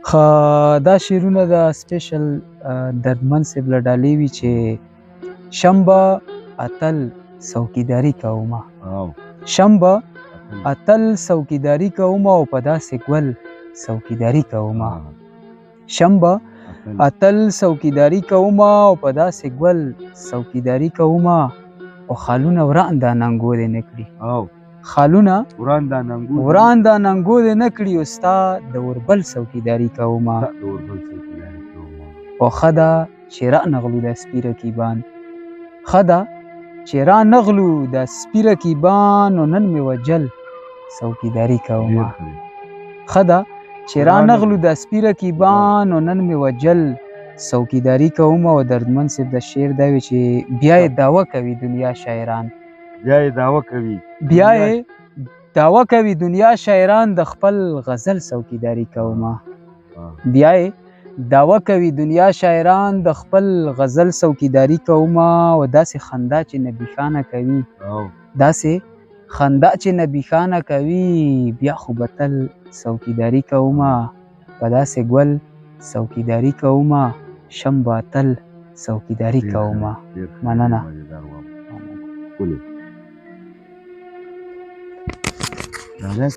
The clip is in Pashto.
خو دا شعرونه د سپیشل دردمن صاحب له ډالۍ وي چې شنبه اتل څوکیداري کومه، شنبه اتل څوکیداري کومه او په داسې ګل څوکیداري کومه، شنبه اتل څوکیداري کومه او په داسې ګل څوکیداري کومه، او خالونه وران دا ننګو دې نه کړي، خالونه وران دا ننګو دې نه کړي، او ستا د اوربل څوکیداري کومه، او ښه ده چې را نغلو دا سپي رقیبان، ښه ده چې را نغلو دا سپي رقیبان، نو نن مې وجل څوکیداري کومه، ښه ده چې را نغلو دا سپي رقیبان، نو نن مې وجل څوکیداري کومه. او دردمن صاحب د شعر دا وي چې بیا یې دعوه کوي دنیا شاعران، بیا یې دعوه کوي، بیا یې دعوه کوي دنیا شاعران د خپل غزل څوکیداري کومه، بیا یې دعوه کوي دنیا شاعران د خپل غزل څوکیداري کومه. او داسې خندا چې نبي خانه کوي، داسې خندا چې نبي خانه کوي، بیا خو به تل څوکیداري کومه، په داسې ګل څوکیداري کومه، شم به تل څوکیداري کومه. مننه.